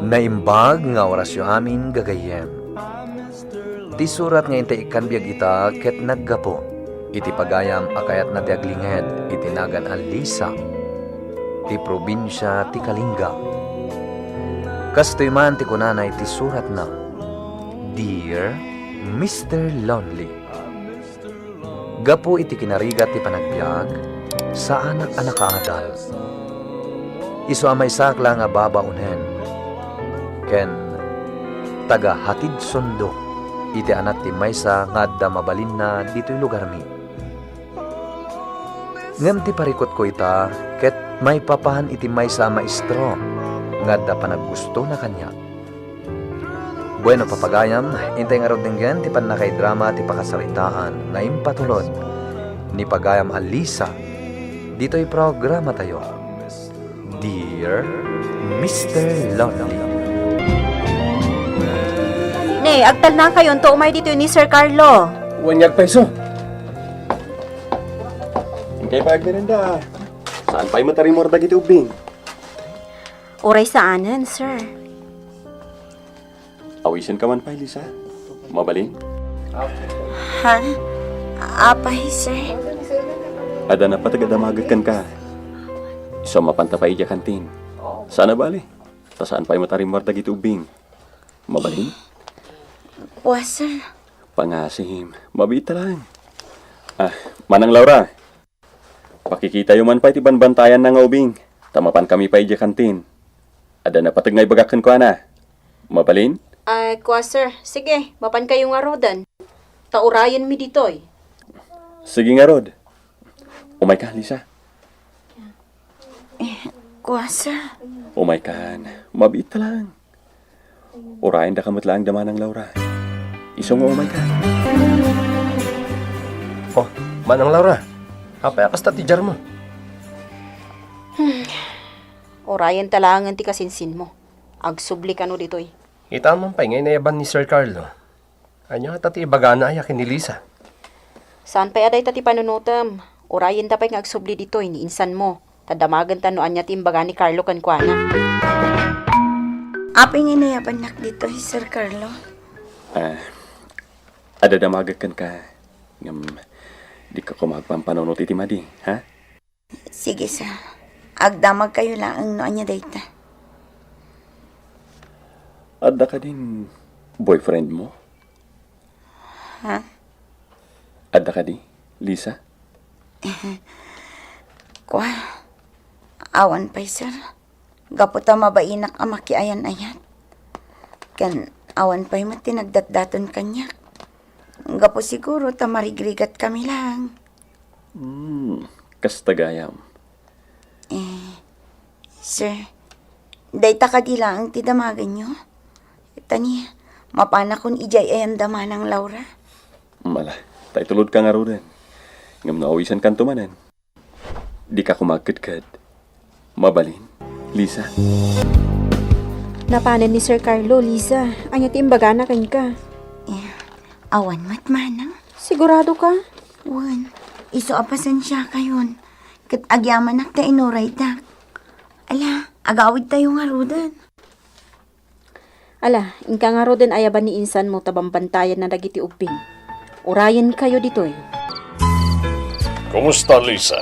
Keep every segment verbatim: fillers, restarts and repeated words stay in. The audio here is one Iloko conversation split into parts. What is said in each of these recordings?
Naimbag nga orasyo amin, gagayyem. Ti surat nga intay ikkan biag ita ket naggapu iti pagayam a kayatna ti aglinged iti nagan a Lisa, ti probinsia ti Kalinga. Kastoy man ti kunana iti suratna, "Dear Mister Lonely." Gapu iti kinarigat ti panagbiag, saanak a nakaadal. Isu a maysaak la nga babaonen ken taga-hatid sundo iti anat ti maysa nga adda mabalinna ditoy lugarmi. Ngem ti parikutko ita ket maipapan iti maysa a maestro nga adda panaggustona kaniak. Bueno, papagayam, intay ngarud denggen ti pannakaidrama ti pakasaritaan nga impatulod ni pagayam a Lisa ditoy programatayo, Dear Mister Lonely. Ne, agtalnakayonto umay ditoy ni Sir Carlo. Wen nga agpayso. Inkay pay agmerenda. Saan pay met a rimmuar dagiti ubbing? Uray saanen, sir. Awisenka man pay, Lisa. Mabalin? Ha? Apay, sir? Adda napateg a damagek kenka. Isu a mapanta pay idiay kantin. Saan a bale? Ta saan pay met a rimmuar dagiti ubbing. Mabalin? Wa, sir. Pangasim. Mabiit ta laeng. Ah, Manang Laura. Pakikitayo man pay ti banbantayanna nga ubing, ta mapankami pay idiay kantin. Adda napateg nga ibagak kenkuana. Mabalin? Ay, kua, sir. Sige, mapankayo ngaruden. Ta urayenmi ditoy. Sige ngarud. Umayka, Lisa. Eh, kua, sir. Umaykan. Mabiit ta laeng. Urayendaka met laeng da Manang Laura. Isu nga umayka. Oh, Manang Laura, apay a kasta ti diarmo? Hmm. Urayenta laengen ti kasinsinmo. Agsubli kano ditoy. Ita man pay nga inayaban ni Sir Carlo. Ania ngata ti ibagana aya ken ni Lisa? Saan pay a dayta ti panunotem. Urayenta pay nga agsubli ditoy ni insanmo, ta damagenta no ania ti imbaga ni Carlo kenkuana. Apay nga inayabannak ditoy, Sir Carlo? Ah, adda damagek kenka, ngem dika koma agpampanunot iti madi, ha? Sige, sir. Agdamagkayo laeng no ania dayta. Adda kadin boyfriend mo? Ha? Adda kadi, Lisa? Kua, awan pay, sir. Gapu ta mabainak a makiayan-ayat. Ken awan pay met ti nagdatdaton kaniak. Gapu siguro ta marigrigat kami laeng. Hmm, kasta gayam. Eh, sir, dayta kadi laeng ti damagenyo? Tani, mapanakon idiay ayan da Manang Laura? Mala, ta itulodka ngaruden. Ngem no awisenkanto manen, dika koma agkedked. Mabalin, Lisa? Napanen ni Sir Carlo, Lisa. Ania ti imbagana kenka? Eh, awan met, Manang. Sigurado ka? Wen, isu a pasensiakayon. Ket agyamanak ta inuraydak. Ala, agawidtayo ngaruden. Ala, inka ngaruden ayaban ni insanmo ta bambantayanna dagiti ubbing. Urayenkayo ditoy. Kumusta, Lisa?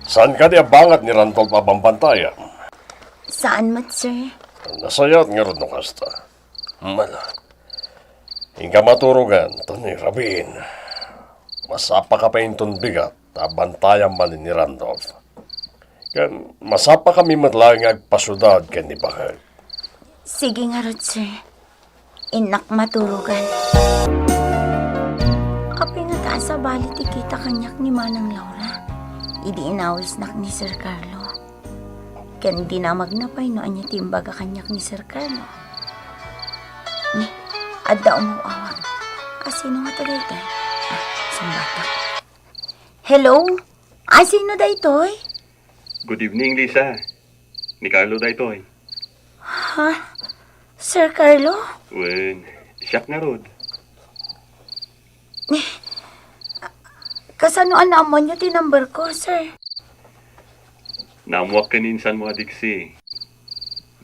Saan kadi a bangat ni Randolph a bambantayan? Saan met, sir. Nasayaat ngarud no kasta. Mala. Inka maturogan, ta ni rabiin. Masapaka pay inton bigat ta bantayan man ni Randolph. Ken masapakami met laeng nga agpasudad ken ni Bakag. Sige ngarud, sir. Innak maturogan. Apay ngata a sabali ti kita kaniak ni Manang Laura idi inawisnak ni Sir Carlo? Ken dinamagna pay no ania ti imbaga kaniak ni Sir Carlo. Ni, adda umaw-awag. Asino ngata daytoy? Ah, sumbatak. Hello? Asino daytoy? Good evening, Lisa. Ni Carlo daytoy. Ha? Sir Carlo? Wen, siak ngarud. Kasano a naammoanyo ti number ko, sir? Naammoak ken ni insanmo a Dixie.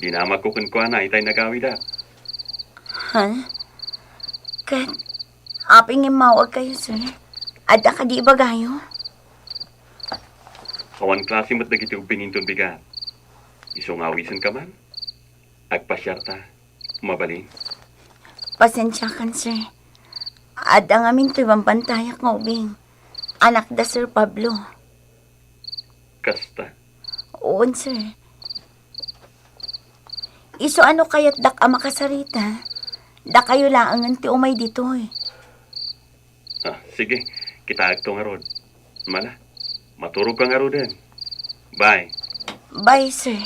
Dinamagko kenkuana itay nagawida. Ha? Ket, apay nga immawagkayo, sir? Adda kadi ibagayo? Awan klase met dagiti ubbing inton bigat. Isu nga awisenka man. Agpasiarta. Mabalin. Pasensiakan, sir. Adda ngamin toy bambantayak nga ubing. Anak da Sir Pablo. Kasta? Uon, sir. Isu a no kayatdak a makasarita, dakayo laengen ti umay ditoy. Ah, sige. Kitaekto ngarud. Mala, maturogka ngaruden. Bye. Bye, sir.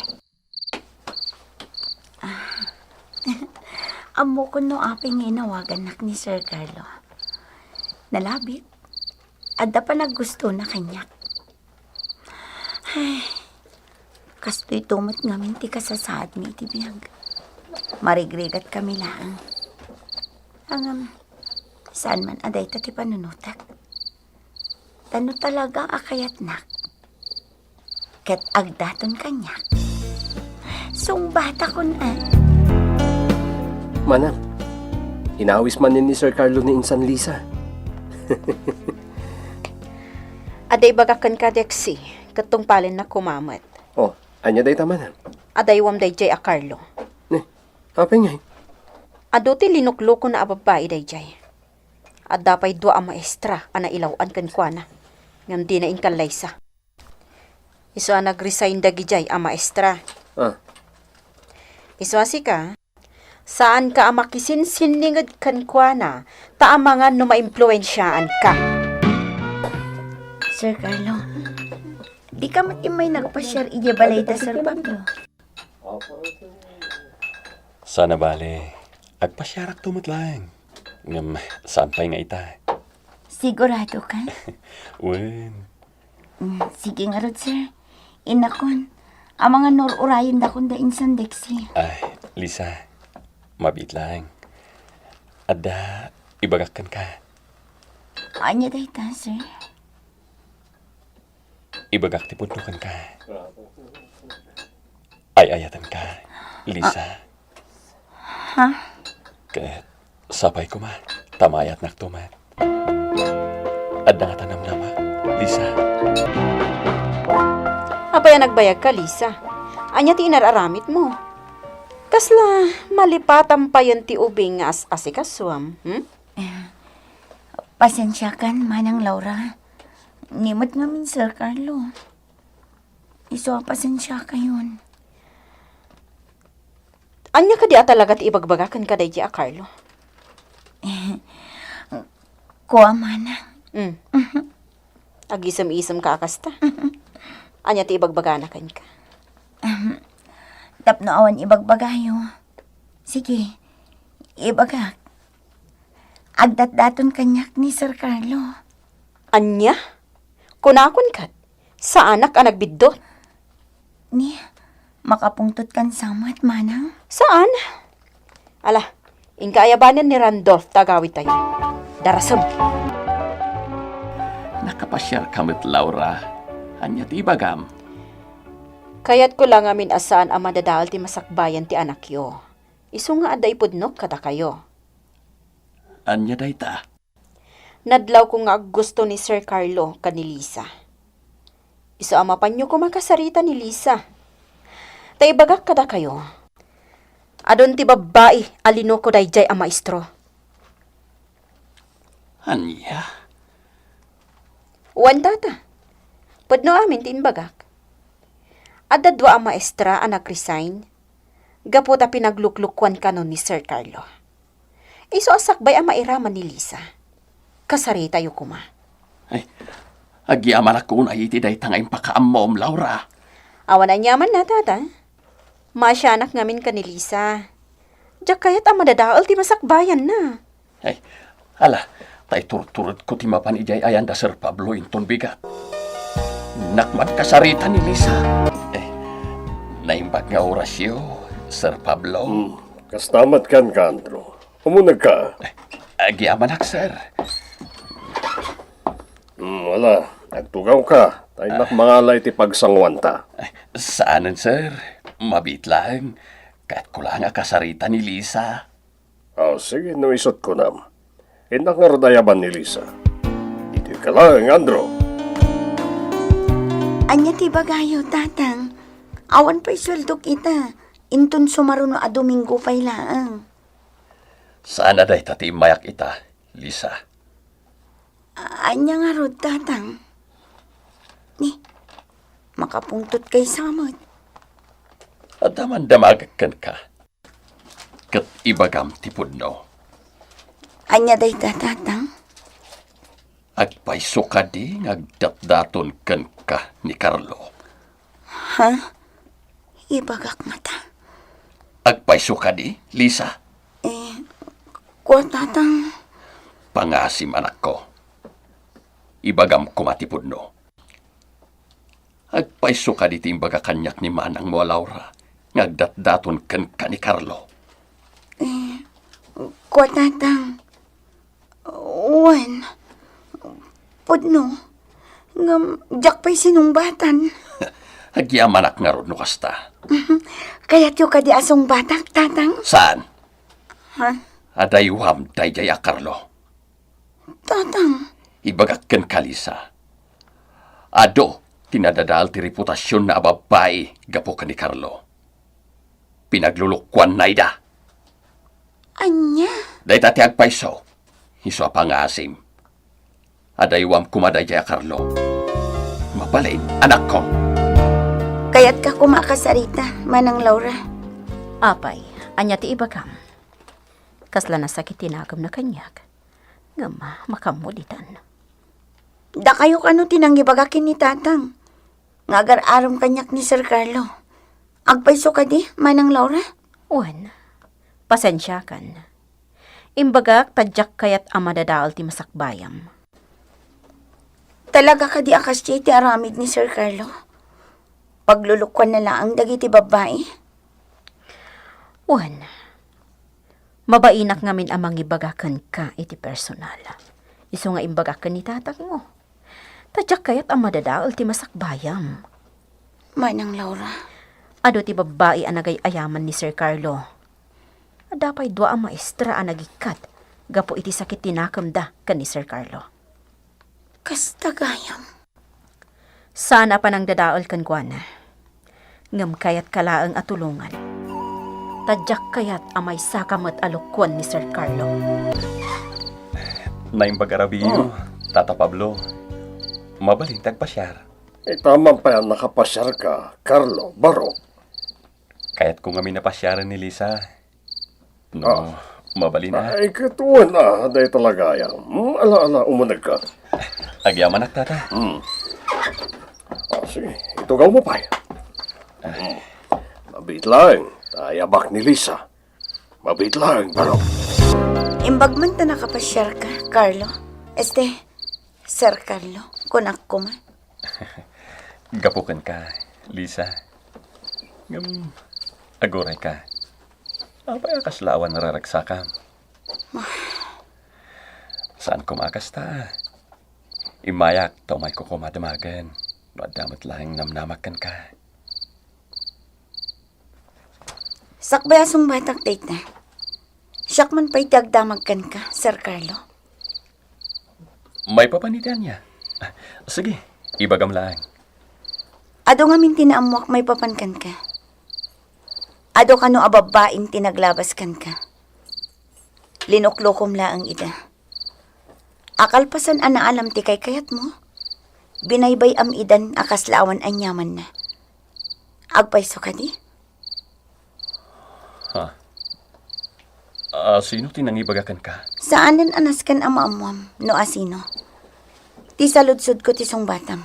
Ah. Ammokon no apay nga inawagannak ni Sir Carlo. Nalabit. Adda panaggustona kaniak. Ay, kastoyto met ngamin ti kasasaadmi iti biag. Marigrigatkami laeng. Ngem, saan man a dayta ti panunotek. Ta no talaga a kayatnak, ket agdaton kaniak, sungbatakon a. Manang, inawis manen ni Sir Carlo ni insan Lisa. Adda ibagak kenka, Dexy, ket tungpalennak koma met. Oh, ania dayta, Manang? Adaywam daydiay a Carlo. Ni, apay ngay? Adu ti linuklukona a babbai daydiay. Adda pay dua a maestra a nailaw-an kenkuana, ngem dina inkallaysa. Isu a nag-resign dagidiay a maestra. Ah. Isu a sika, saanka a makisinsinninged kenkuana ta amangan no maimpluensiaanka. Sir Carlo, dika met immay nagpasiar idiay balay da Sir Pablo? Sana bale, agpasiarakto met laeng. Ngem saan pay nga ita? Siguradoka? Wen. Mm, sige ngarud, sir. Innakon, amangan no ur-urayendakon da insan Dexy. Ay, Lisa, mabiit laeng. Adda ibagak kenka. Ania dayta, sir? Ibagak ti pudno kenka. Ay-ayatenka, Lisa. Ha? Ket sapay koma ta maayatnakto met. Adda ngata namnamak, Lisa? Apay a nagbayagka, Lisa? Ania ti inar-aramidmo? Kasla malipatan payen ti ubing nga as-asikasuam, hmm? Eh, pasensiakan, Manang Laura. Ni met ngamin, Sir Carlo. Isu a pasensiakayon. Ania kadi a talaga ti ibagbaga kenka daydiay a Carlo? Kua, Manang. Mm. Agisem-isemka a kasta. Ania ti ibagbagana kenka? Ahem. Tapno awan ibagbagayo. Sige, ibagak. Agdatdaton kaniak ni Sir Carlo. Ania? Kunakon ket, saanak a nagbiddut. Ni, makapungtotkan sa met, Manang? Saan? Ala, inka ayabanen ni Randolph ta agawidtayo. Darasem. Nakapasiarka met, Laura. Ania ti ibagam? Kayatko la ngamin a saan a madadael ti masakbayan ti anakyo. Isu nga adda ipudnok kadakayo. Ania dayta? Nadlawko nga aggusto ni Sir Carlo ken ni Lisa. Isu a mapanyo koma kasarita ni Lisa. Ta ibagak kadakayo, adun ti babbai a linuko daydiay a maestro. Ania? Wen, tata. Pudno amin ti imbagak. Adda dua a maestra a nag-resign gapu ta pinagluklukuan kano ni Sir Carlo. Isu a sakbay a mairaman ni Lisa. Kasaritayo koma. Ay, agyamanak unay iti dayta nga impakaammom, Laura. Awan aniamanna, tata. Maasianak ngamin ken ni Lisa. Diak kayat a madadael ti masakbayanna. Ay, ala, ta iturturedko ti mapan idiay ayan da Sir Pablo inton bigat. Nakman kasarita ni Lisa. Eh, naimbag nga orasyo, Sir Pablo. Hmm, kasta met kenka, Andrew. Umunegka. Eh, agyamanak, sir. Hmm, ala, agtugawka. Ta innak mangala iti pagsanguanta. Ay, saanen, sir. Mabiit laeng. Kayatko laeng a kasarita ni Lisa. O, sige, no isut' kunam. Innak ngarud a ayaban ni Lisa. Ditoyka laeng, Andrew. Ania ti ibagayo, Tatang? Awan pay sueldok ita. Inton sumaruno a Domingo pay laeng. Saan a dayta ti immayak ita, Lisa. A-, ania ngarud, Tatang? Ni, makapungtot kaysa met. Adda man damagek kenka. Ket ibagam ti pudno. Ania dayta, Tatang? Agpayso kadi nga agdatdaton kenka ni Carlo? Ha? Ibagak ngata. Agpayso kadi, Lisa? Eh, kua, Tatang. Pangasim, anakko. Ibagam koma ti pudno. Agpayso kadi ti imbaga kaniak ni manangmo a Laura nga agdatdaton kenka ni Carlo? Eh, kua, Tatang. Wen, pudno. Ngem, diak pay sinungbatan. Agyamanak ngarud no kasta. Kayatyo kadi a sungbatak, Tatang? Saan? Ha? Adaywam daydiay a Carlo. Tatang. Ibagak kenka, Lisa. Adu ti nadadael ti reputasionna a babbai gapu ken ni Carlo. Pinaglulukuanna ida. Ania? Dayta ti agpayso. Isu a pangasim. Adaywam koma daydiay a Carlo. Mabalin, anakko. Kayatka koma a kasarita, Manang Laura. Apay, ania ti ibagam? Kasla nasakit ti nakemna kaniak. Ngem, makaammo ditan. Dakayo kano ti nangibaga ken ni Tatang nga agar-arem kaniak ni Sir Carlo? Agpayso kadi, Manang Laura? Wen, pasensiakan. Imbagak ta diak kayat a madadael ti masakbayam. Talaga kadi a kasdiay ti aramid ni Sir Carlo? Paglulukuanna laeng dagiti babbai? Wen, mabainak ngamin a mangibaga kenka iti personal. Isu nga imbagak ken ni tatangmo. Ta diak kayat a madadael ti masakbayam. Manang Laura. Adu ti babbai a nagay-ayaman ni Sir Carlo. Adda pay dua a maestra a nagikkat gapu iti sakit ti nakemda ken ni Sir Carlo. Kasta gayam. Saan a panangdadael kenkuana. Ngem kayatka laeng a tulongan. Ta diak kayat a maysaka met a lukuen ni Sir Carlo. Naimbag a rabiiyo, Hmm. Tata Pablo. Mabalin ti agpasiar. Ita man pay a nakapasiarka, Carlo, Barok. Kayatko ngamin a pasiaren ni Lisa. No, Ah. mabalin a. Ay, ket wen a, dayta la gayam. Hmm, ala, ala, umunegka. Agyamanak, Tata. Hmm. Ah, sige, itugawmo pay. Hmm. Mabiit laeng, ta ayabak ni Lisa. Mabiit laeng, Barok. Imbag man ta nakapasiarka, Carlo. Este, Sir Carlo, kunak koma. Gapu kenka, Lisa. Ngem, agurayka. Apay a kasla awan a raragsakam? Saan koma a kasta. Immayak ta umayko koma damagen no adda met laeng namnamak kenka. Sakbay a sungbatak dayta. Siak man pay ti agdamag kenka, Sir Carlo. Maipapan iti ania? Ah, sige, ibagam laeng. Adu ngamin ti naammoak maipapan kenka. Adu kano a babbain ti naglabas kenka. Linuklokom laeng ida. A kalpasan a naalam ti kaykayatmo, binaybay-am idan a kasla awan aniamanna. Agpayso kadi? Ha? A sino ti nangibaga kenka? Saanen a nasken a maammuam no a sino. Ti saludsodko ti sungbatam.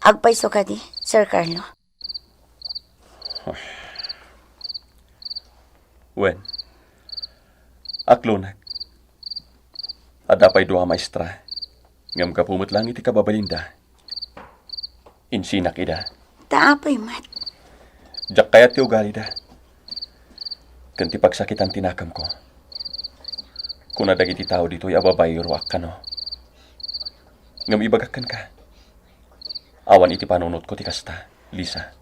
Agpayso kadi, Sir Carlo? Wen, aklonek. Adda pay dua a maestra, ngem gapu met laeng iti kababalinda. Insinak ida. Ta apay met? Diak kayat ti ugalida. Ken ti pagsakitan ti nakemko. Kuna dagiti tao ditoy a babayruak kano. Ngem ibagak kenka, awan iti panunotko ti kasta, Lisa.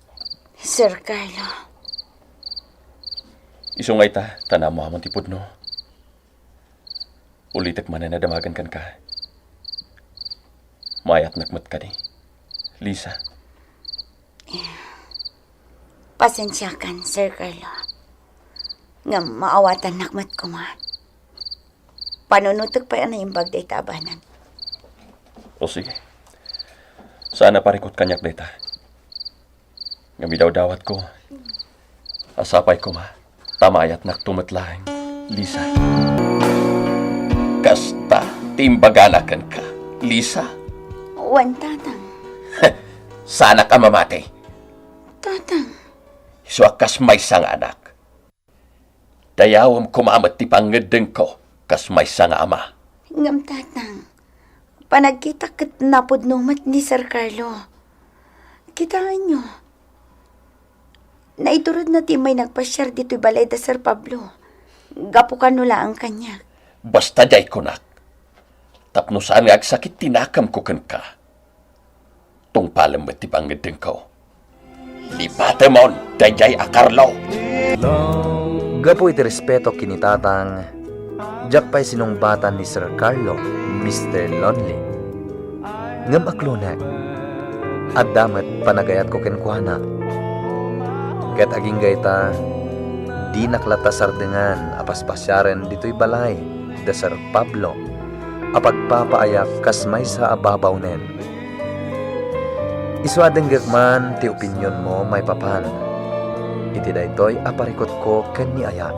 Sir Carlo. Isu nga ita, ta naammoamon ti pudno. Ulitek manen a damagen kenka. Maayatnak met kadi, Lisa. Pasensiakan, Sir Carlo. Ngem maawatannak met koma. Panunotek pay a naimbag dayta a banag. O sige. Saan a parikut kaniak dayta. Ngem idawdawatko a sapay koma ta maayatnakto met laeng, Lisa. Kasta ti imbagana kenka, Lisa? Wen, Tatang. Saanak a mamati. Tatang. Isu a kas maysa nga anak. Dayawem koma met ti pangngeddengko kas maysa nga ama. Ngem, Tatang, panagkitak ket napudno met ni Sir Carlo. Kitaenyo, naituredna ti immay nagpasiar ditoy balay da Sir Pablo. Gapu kano laeng kaniak. Basta diay kunak. Tapno saan nga agsakit ti nakemko kenka. Tungpalem met ti pangngeddengko. Lipatemon daydiay a Carlo! Gapu iti respeto ken ni Tatang, diak pay sinungbatan ni Sir Carlo, Mister Lonely. Ngem aklonek, adda met panagayatko kenkuana. Ket agingga ita, dinak latta sardengan a paspasiaren ditoy balay da Sir Pablo a pagpapaayak kas maysa a babawnen. Isu a denggek man ti opinionmo maipapan iti daytoy a parikutko ken ni Ayat.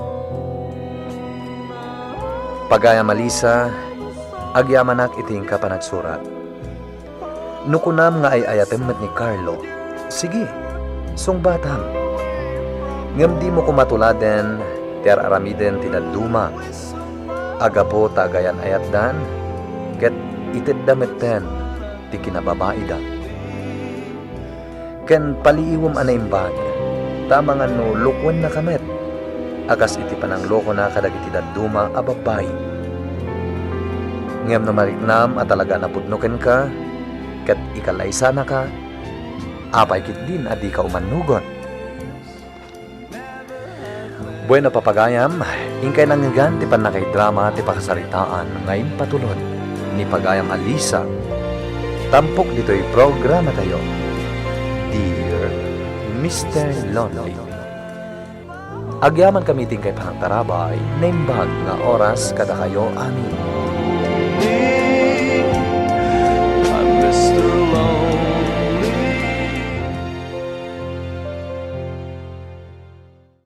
Pagayam a Lisa, agyamanak iti inka panagsurat. No kunam nga ay-ayatem met ni Carlo, sige, sungbatam. Ngem dimo koma tuladen ti ar-aramiden ti dadduma. Aggapu ta agayan-ayatdan, ket itedda metten ti kinababaida. Ken paliiwem a naimbag, ta amangan no lukuennaka met a kas iti pananglokona kadagiti dadduma a babbai. Ngem no mariknam a talaga a napudno kenka, ket ikalaysanaka, apay ketdin a dika umannugon? Bueno, papagayam, inkay nangngegan ti pannakaidrama ti pakasaritaan nga impatulod ni pagayam a Lisa, tampok ditoy programatayo, Dear Mister Lonely. Agyamankami iti inkay panagtarabay, naimbag nga oras kadakayo amin.